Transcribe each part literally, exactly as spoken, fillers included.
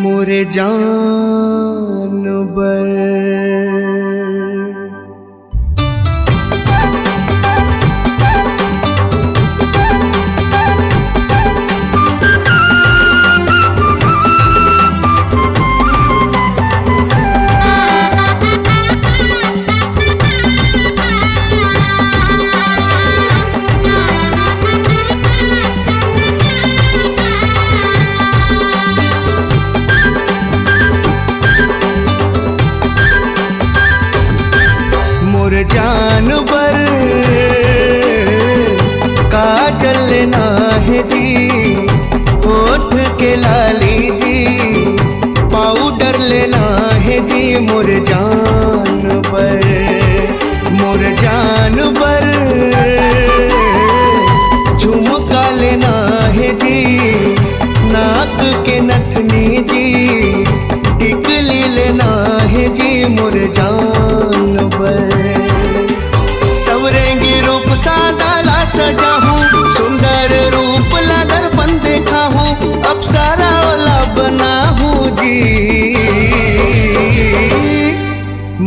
मोर जान बर। मोर जान बर काजल लेना हे जी, होठ के लाली जी, पाउडर लेना हे जी, मोर जान बर, मोर जान बर झुमका लेना हे जी, नाक के नथनी जी, टिकली लेना हे जी, मोर जान बर। सवरेंगी रूप सादा ला सजाहूँ, सुंदर रूप ला दर्पण देखाहूँ, अप्सरा वाला बनाहूँ जी।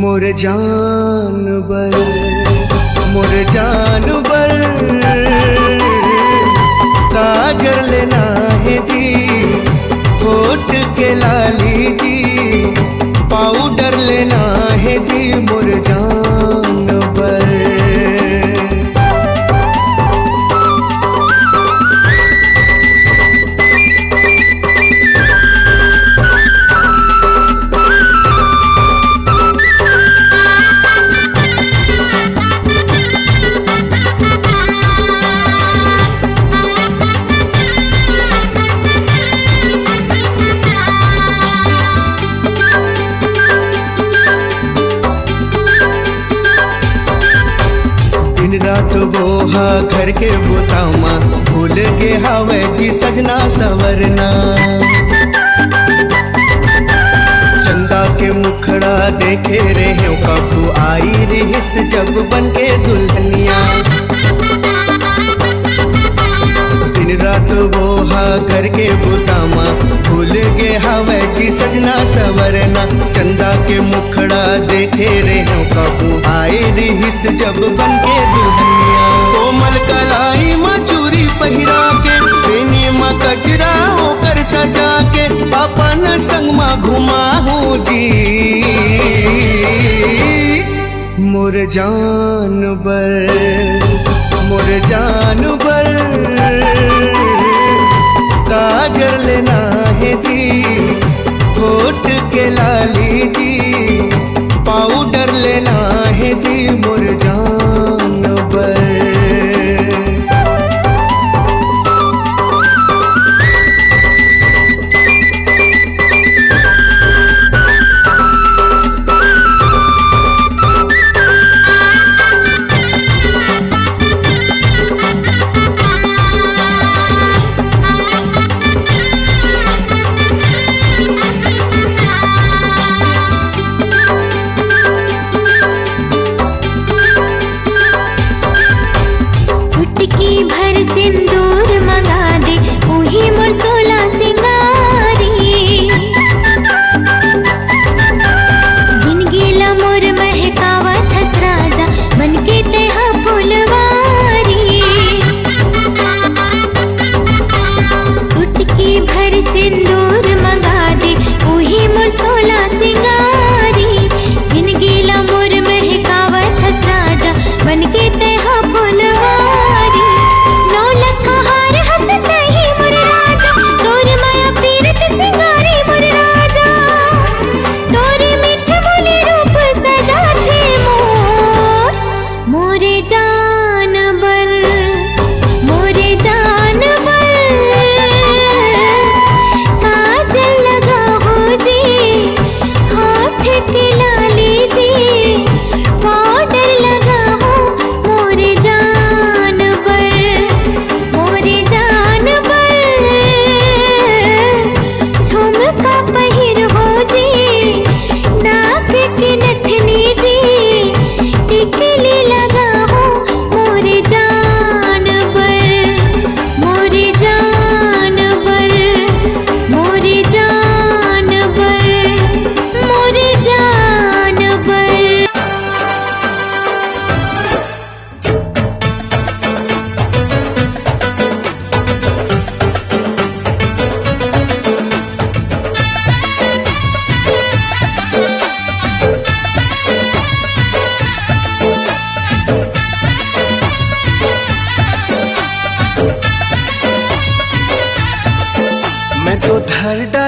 मोर जान बर, मोर जान बर काजल लेना हे जी, होठ के लाली जी, पाउडर लेना हे जी, मोर जान बर। दिन रात वो हा घर के बुता मा, भूल गे हावय जी सजना सवरना। चंदा के मुखड़ा देखे रेहेव, कभू आई रिहिस जब बन के दुल्हनिया। दिन रात वो हा घर के बुता मा, भूल गे हावय जी सजना सवरना। चंदा के मुखड़ा देखे रेहेव, कभू आए रिहिस जब बन के दुल्हनिया। कोमल कलाई मा चूरी पहिरा के, बेनी मा गजरा ओकर सजा के, अपन संग मा घुमाहूँ जी। मोर जान बर, मोर जान बर काजल लेना हे जी, होठ के लाली जी, पाउडर लेना हे जी, मोर जान बर।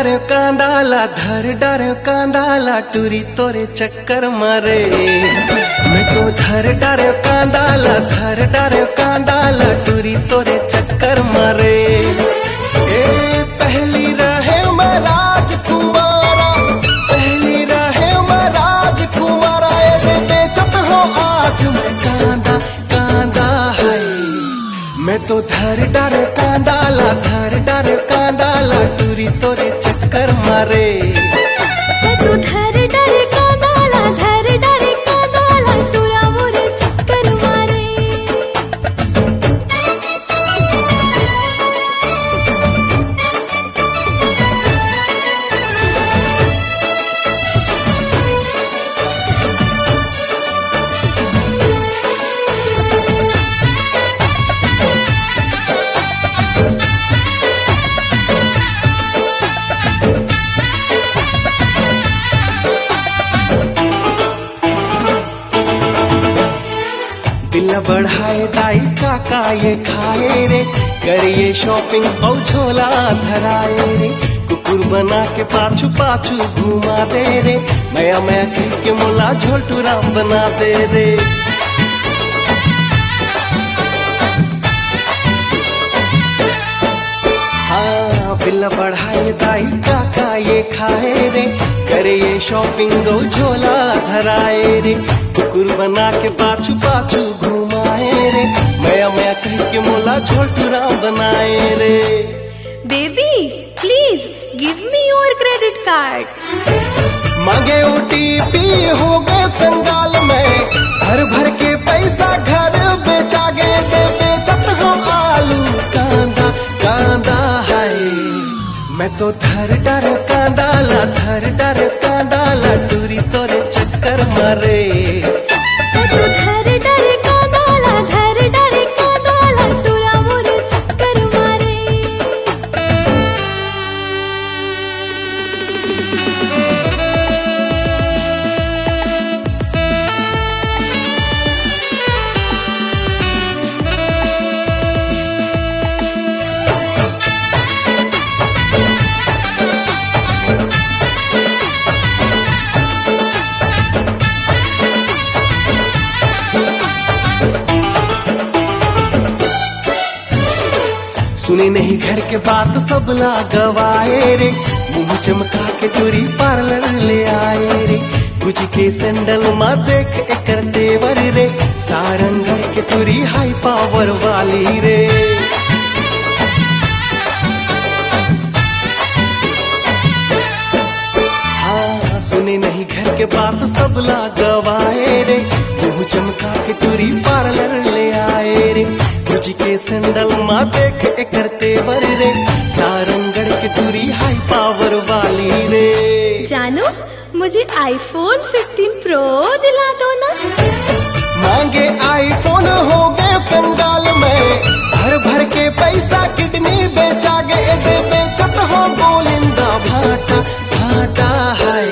कांदा ला धर डारे, कांदा ला टूरी तोरे चक्कर मारे। मैं तो धर डारे कांदा ला, धर डारे कांदा ला टूरी तोरे चक्कर मारे। ए, पहली रहे मैं राजकुमारा, पहली रहे मैं राजकुमारा, ए दे बेचत हो आज मैं कांदा, कांदा है। मैं तो धर डारे कांदा ला, धर डारे कांदा ला टूरी तोरे चक्कर मारे। मैं तो धर डारे कांदा ला, धर डारे कांदा ला टूरा मोरे चक्कर मारे। बिल बढ़ाए दाई, का का ये खाए रे, करिए shopping अउ झोला धराए रे। कुकुर बना के पाछू पाछू घुमा दे रे, मया मया कह के मोला झोलटू राम बना दे रे। हाँ, बिल बढ़ाए दाई, का का ये खाए रे, करे ये shopping अउ झोला धराए रे। कुकुर बना के पाछू पाछू घुमाए रे, मया मया कह के मोला झोलटू राम बनाए रे। Baby, please give me your credit card. मांगे ओटीपी, हो गए कंगाल मैं, भर भर के पैसा घर बेचा गे दे, बेचत हो आलू कांदा, कांदा है। मैं तो धर डारे कांदा ला, धर डारे कांदा ला टूरी तोरे चक्कर मारे। मैं तो धर डारे कांदा ला, धर डारे कांदा ला टूरा मोरे चक्कर मारे। सुने नहीं घर के बात, सब ला गवाए रे, मुंह चमका के टूरी parlour ले आए रे। Gucci के sandal मा देख एकर तेवर रे, सारंगढ़ के टूरी high power वाली रे। हाँ, सुने नहीं घर के बात, सब ला गवाए रे, मुंह चमका के टूरी parlour ले आए रे। Gucci के sandal मा देख एकर तेवर रे, सारंगढ़ के टूरी high power वाली रे। जानू, मुझे iPhone fifteen Pro दिला दो ना। मांगे iPhone, हो गए कंगाल मैं, भर भर के पैसा kidney बेचा गे दे, बेचत हो गोलिंदा भाटा, भाटा है।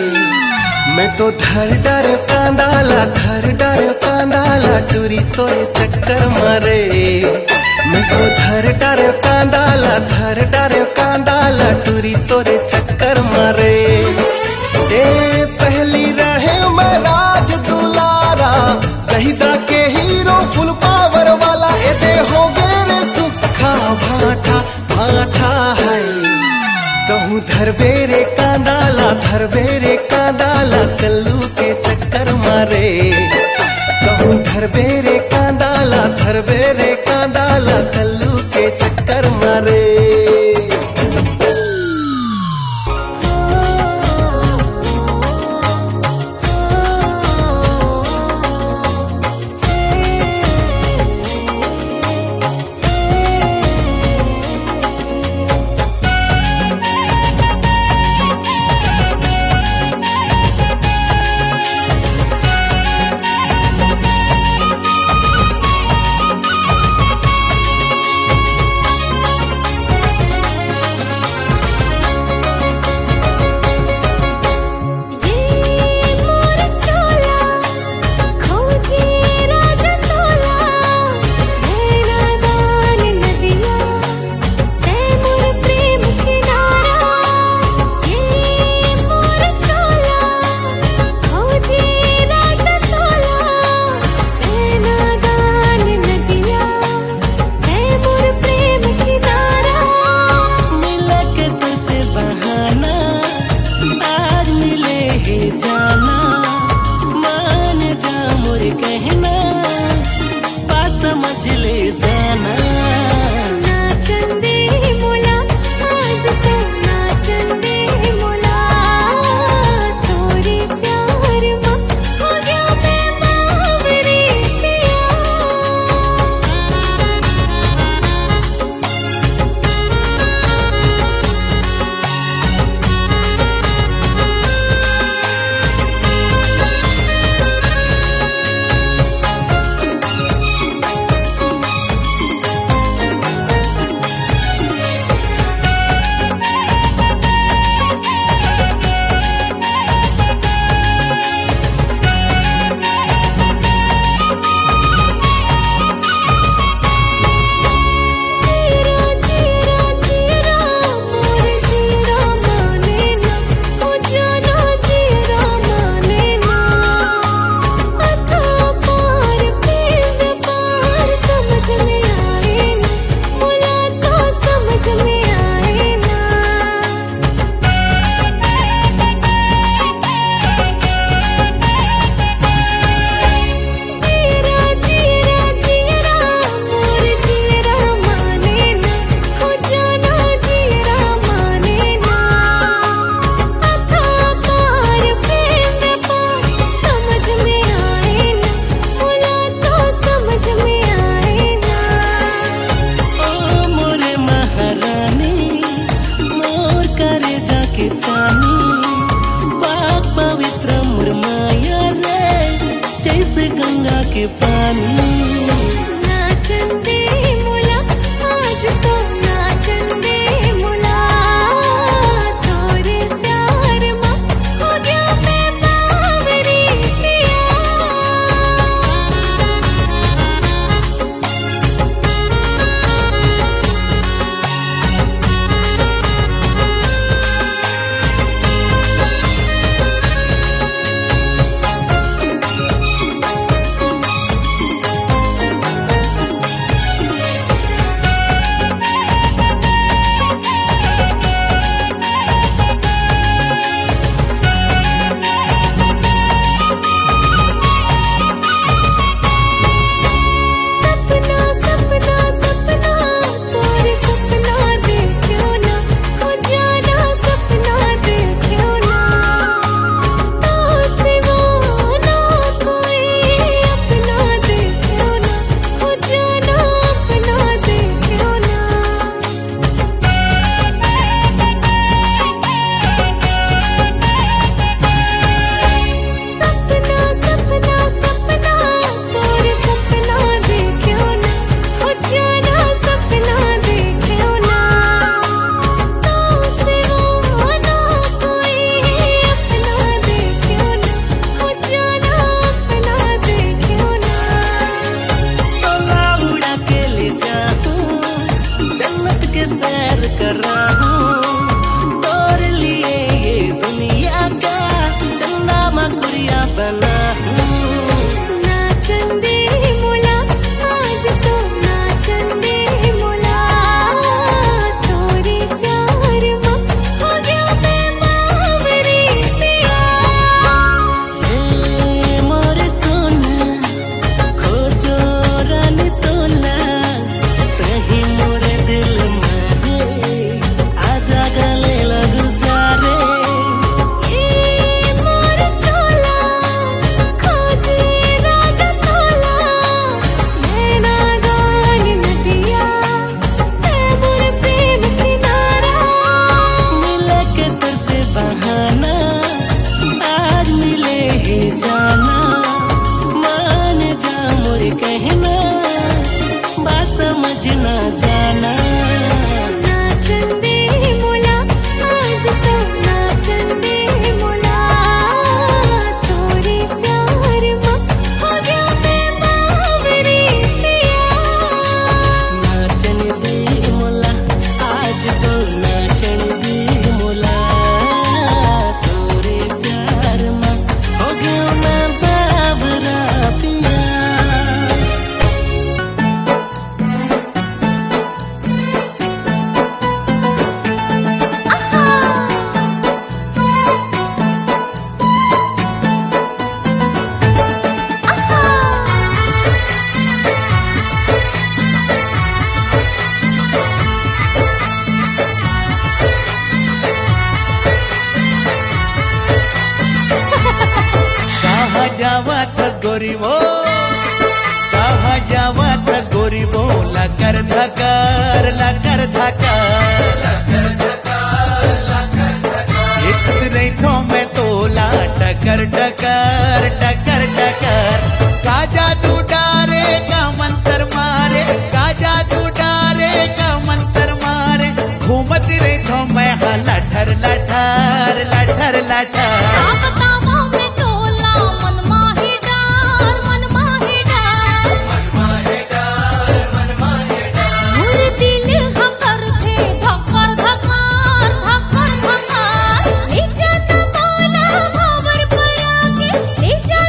मैं तो धर डारे कांदा ला, धर डारे कांदा ला टूरी तोरे चक्कर मारे। मैं तो धर डारे कांदा ला, धर डारे कांदा ला टूरी तोरे चक्कर मारे। ए, पहली रहे मैं राज दुलारा, दहिदा के hero full power वाला, ए दे हो गे रे सुक्खा भाटा, भाटा है। कहूँ धरबे रे कांदा ला, धरबे रे कांदा ला, कल्लू के चक्कर मारे। कहूँ धरबे रे कांदा ला, धरबे रे कांदा ला, कल्लू के चक्कर मारे। पानी। नाचन दे मोला, आज तो नाचन दे मोला, तोरे प्यार मा हो गया मैं बावरी पिया। सपना, सपना, सपना, तोरे सपना देखियो ना, हो जाना सपना देखियो ना। तो सिवा ना कोई अपना देखियो ना, हो जाना अपना देखियो ना। सपना, सपना, सपना, तोरे सपना देखियो ना, हो जाना सपना देखियो ना। तो सिवा ना कोई अपना देखियो ना, हो जाना अपना देखियो ना। तोला उड़ा के ले जाहूँ, जन्नत के सैर कराहूँ, तोरे लिए ये दुनिया का चंदा मा कुरिया बनाहूँ। नाचन दे मोला, आज तो नाचन दे मोला, तोरे प्यार मा हो गया मैं बावरी पिया। हे मोर सोना, खोजो रानी तोला, तही मोर दिल मारे, आजा गले लगू जा रे। ए मोर चोला, खोजे राजा तोला, नैना गान नदिया, ए मोर प्रेम किनारा। मिले के तुझसे बहाना, आज मिले ही जाना, मान जा मोर कहना, बात समझ ना जाना। नाचन दे मोला, आज तो नाचन दे मोला, तोरे प्यार मा हो गया मैं बावरी पिया। नाचन दे मोला, आज तो नाचन दे मोला, तोरे प्यार मा हो गया मैं बावरा पिया। कहाँ जावत हस गोरी वो, कहाँ जावत हस गोरी वो, लकर धकर, लकर धकर। एक दिन रहिथों मैं तोला टकर, टकर, टकर, टकर। का जादू डारे, का मंतर मारे, का जादू डारे, का मंतर मारे। घूमत रहिथों मैं हा लठर, लठर, लठर, लठर। का बतावं मैं तोला, मन माही डर, मन माही डर। मोर दिल ह करथे धकर, धकर, धकर, धकर। ले जा ना मोला भंवर परा के, ले जा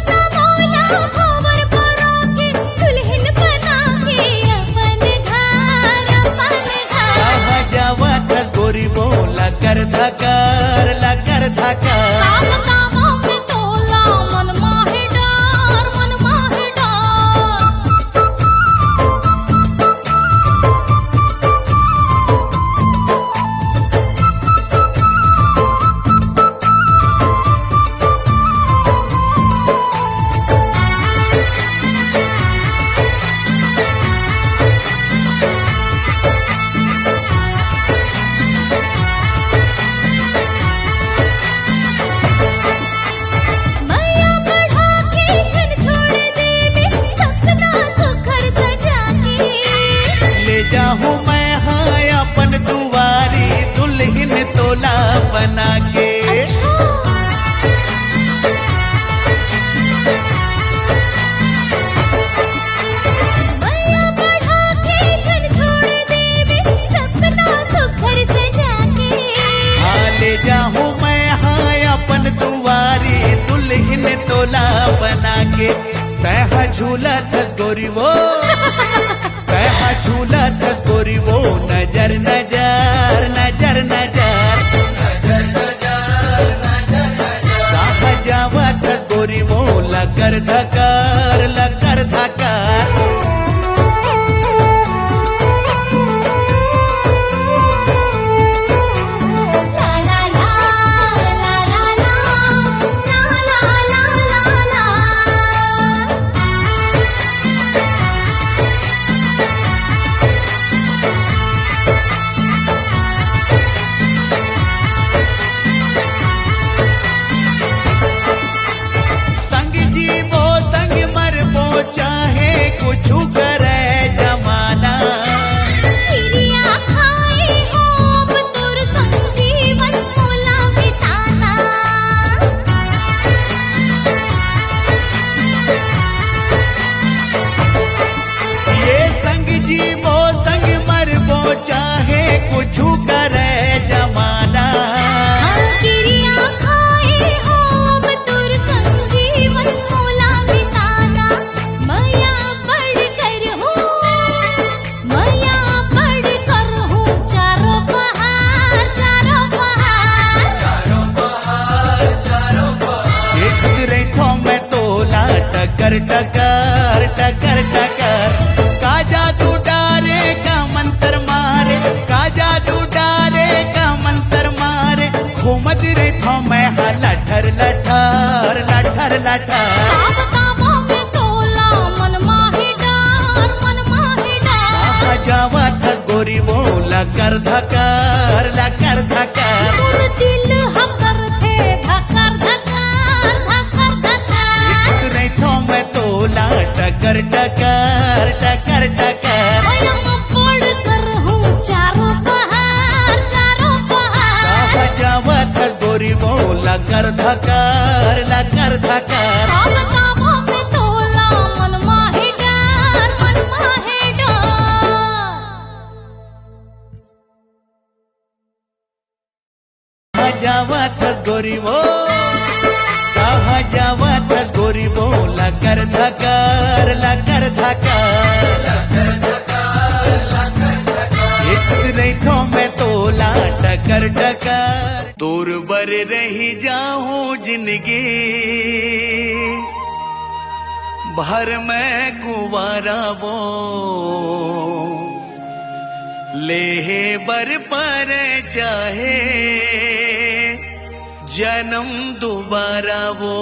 तैं हा झूलत हस गोरी वो, तैं हा झूलत हस गोरी वो, नजर नजर, नजर नजर। कहाँ जावत हस गोरी वो, लकर धकर, लकर धकर। संग जीबो, संग मरबो, चाहे कुछु करे जमाना। किरिया खाए होब तोर संग जीवन मोला बिताना। ये संग जीबो, संग मरबो, चाहे कुछु करे जमाना। हाँ, किरिया खाए होब तोर संग जीवन मोला बिताना। मया बड़ करहूँ, मया बड़ करहूँ, चारों पहाड़, चारों पहाड़। देखत रहिथों मैं तोला टकर टकर, टकर टकर। का जादू डारे, का मंतर मारे, का जादू डारे, का मंतर मारे। घूमत रहिथों मैं हा लठर लठर, लठर लठर। का बतावों मैं तोला, मन माहे डर, मन माहे डर। कहाँ जावत हस गोरी वो, लकर धकर, लकर धकर। मोर दिल हा करथे धकर धकर, धकर धकर। देखत रहिथों मैं तोला टकर टकर, टकर टकर। मया बड़ करहूँ चारों पहाड़, चारों पहाड़। कहाँ जावत हस गोरी वो, लकर धकर, लकर धकर। का बतावों मैं तोला, मन माहे डर, मन माहे डर। कहाँ जावत हस गोरी वो, कहाँ जावत हस गोरी वो, लकर धकर, लकर धकर। देखत रहिथों मैं तोला टकर टकर। तोर बर रहि जाहूँ जिनगी भर मैं कुंवारा वो। लेहे बर परे चाहे जनम दुबारा वो।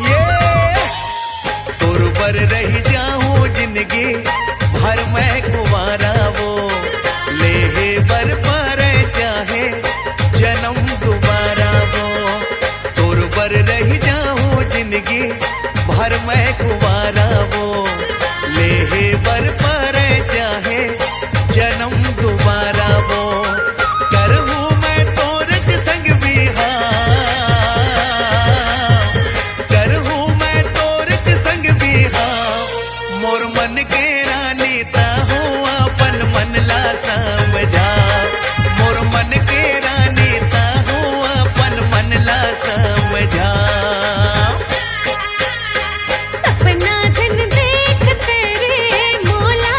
ये तोर बर रहि जाहूँ जिनगी भर मैं कुंवारा वो, लेहे बर परे चाहे जनम दुबारा वो। तोर बर रहि जाहूँ जिनगी भर मैं कुंवारा वो, लेहे बर परे चाहे जनम दुबारा वो। करहूँ मैं तोर संग बिहाव, करहूँ मैं तोर संग बिहाव। मोर मन के रानी तहूँ अपन मन ला समझा, मोर मन के रानी तहूँ अपन मन ला समझा। सपना झन देखते रे मोला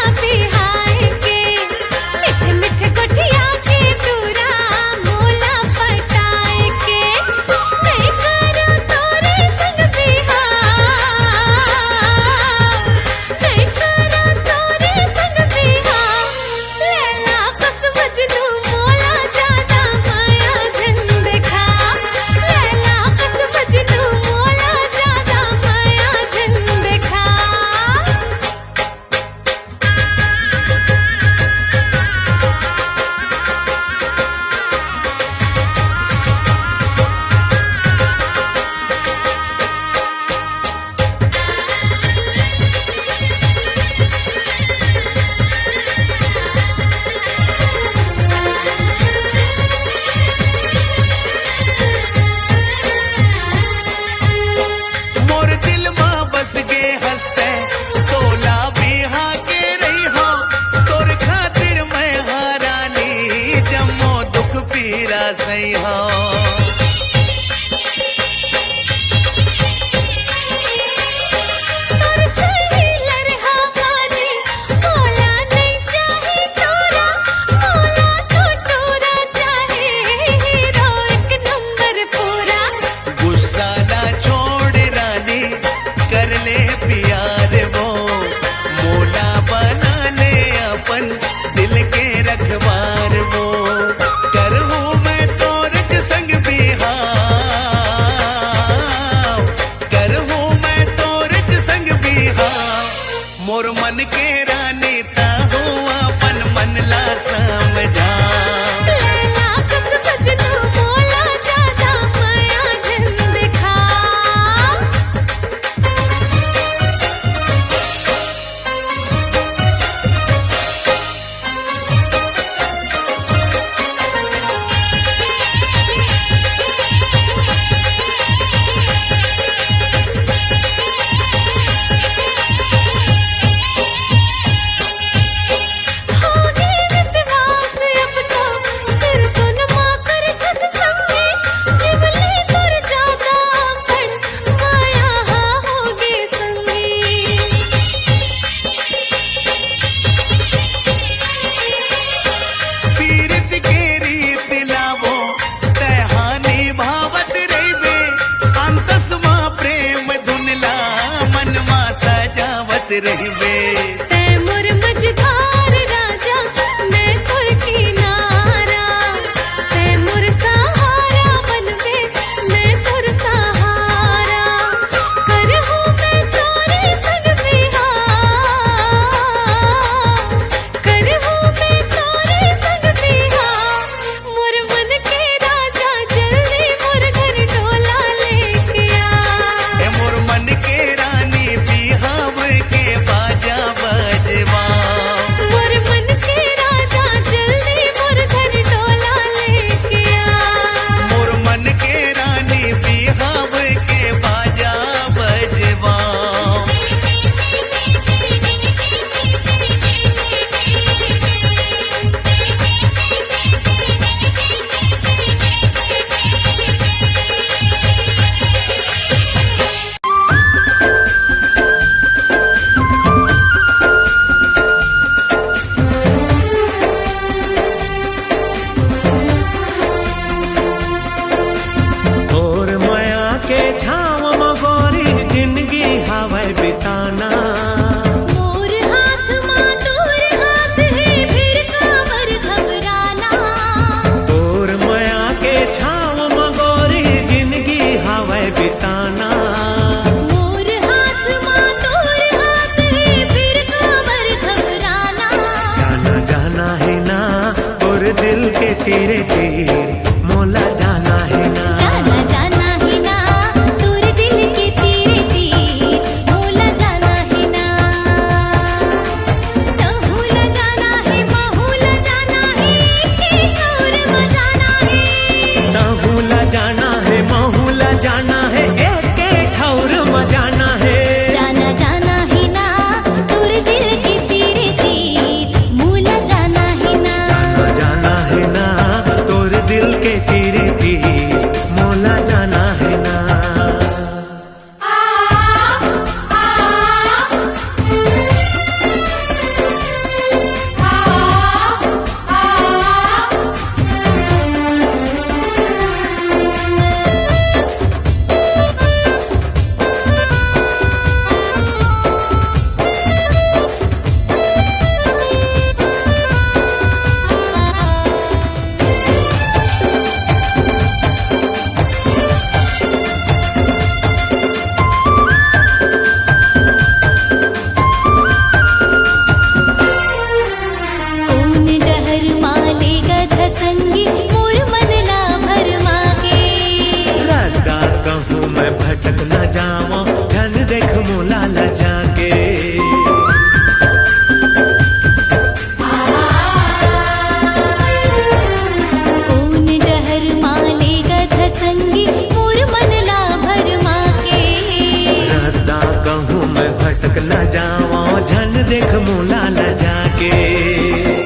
लजावं झन देख मोला लजा के।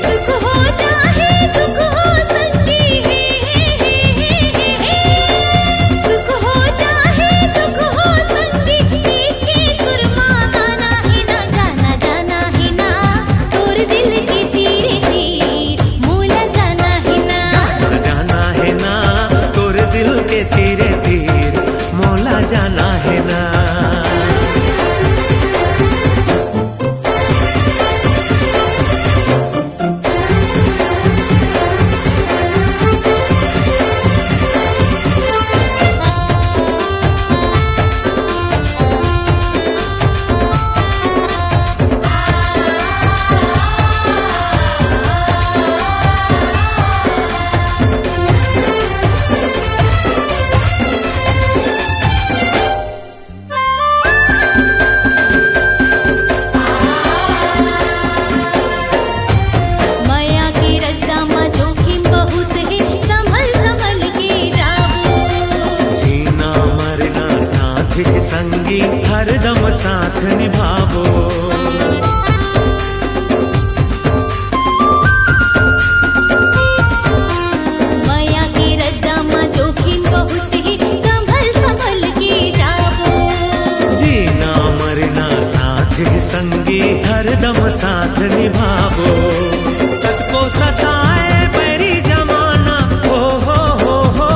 सुख हो चाहे दुख हो संगी, सुख हो चाहे दुख हो संगी, एके सुर मा गाना हे ना, जाना जाना हे ना, तोर दिल के तीरे तीर मोला जाना हे ना। जाना जाना हे ना, तोर दिल के तीरे तीर मोला जाना हे ना। मया के रद्दा म जोखिम बहुत हे, संभल संभल के जाबो। जीना मरना साथ के संगी, हरदम साथ निभाबो। मया के रद्दा म जोखिम बहुत हे, संभल संभल के जाबो। जीना मरना साथ हे संगी, हरदम साथ निभाबो। कतको सताए बैरी जमाना, हो, हो, हो।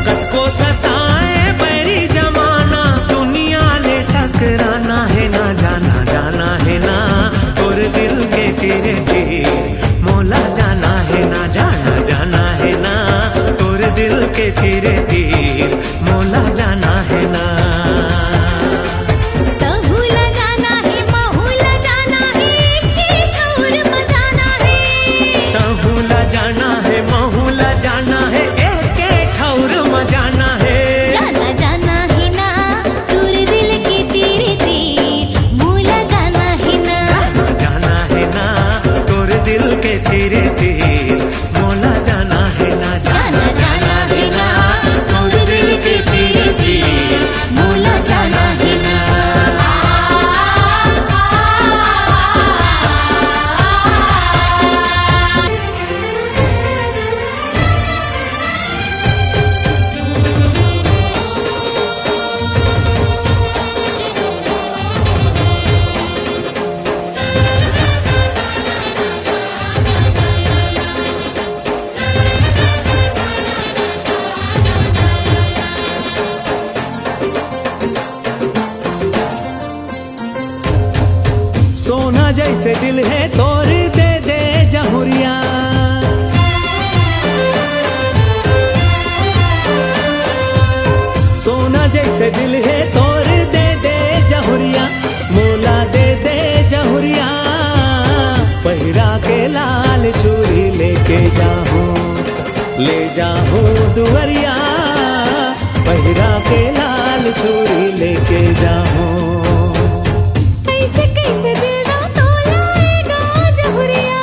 कतको सताए बैरी जमाना, दुनिया ले टकराना हे ना, जाना जाना हे ना, तोर दिल के तीरे तीर मोला जाना हे ना, जाना जाना हे ना, तोर दिल के तीरे तीर मोला जाना हे ना। तहूँ ला जाना हे, महूँ ला जाना हे, एके ठौर म जाना हे। तहूँ ला जाना हे, महूँ ला जाना हे, एके ठौर म जाना हे। जाना जाना हे ना, तोर दिल के तीरे तीर मोला जाना हे ना। जाना जाना हे ना, तोर दिल के तीरे तीर मोला जाना हे ना, जाना जाना हे ना, तोर दिल के तीरे तीर मोला जाना हे ना। सोना जैसे दिल हे तोर, दे दे जहुरिया। सोना जैसे दिल हे तोर, दे दे जहुरिया। मोला दे दे जहुरिया, पहिरा के लाल चूरी लेके जाहूँ, ले जाहूँ दुवरिया, पहिरा के लाल चूरी लेके जाहूँ। कैसे कैसे दिल ना तोलाएगा जहुरिया,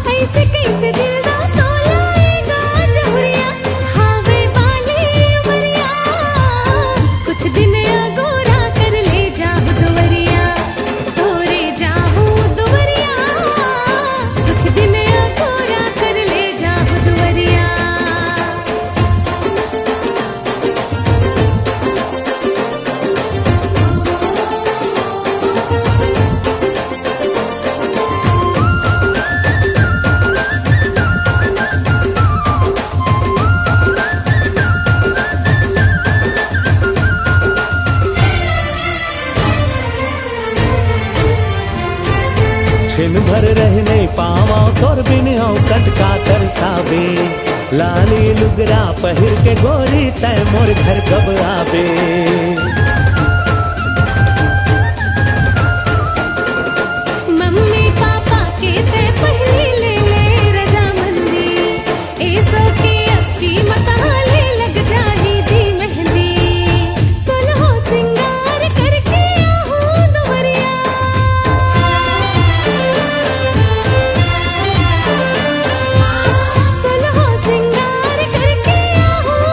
कैसे कैसे दिल ना तोलाएगा जहुरिया। हावे वाली उमरिया, कुछ दिन अगोरा कर ले जाहूँ दुवरिया, तोरे जाहूँ दुवरिया, कुछ दिन अगोरा कर ले जाहूँ दुवरिया। छिन भर रह नइ पावंव तोर बिन, अउ कतका तरसाबे। लाली लुगरा पहिर के गोरी, तैं मोर घर कब आबे? मम्मी पापा के तैं पहिली ले ले रजामंदी। एसो के अक्की मत हाले, लग जाही जी मेहंदी। सोलहो सिंगार करके आहूँ दुवरिया। सोलहो सिंगार करके आहूँ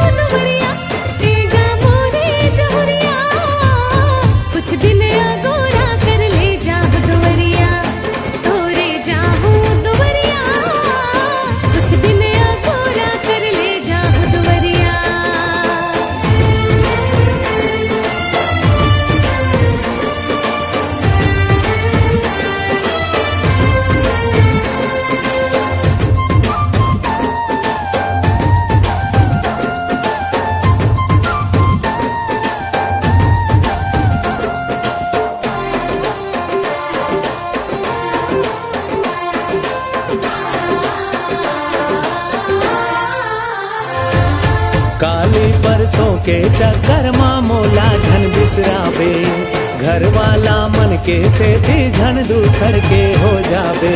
परसों के चक्कर मा मोला झन बिसराबे, घर वाला मन के सेती झन दूसर के हो जाबे।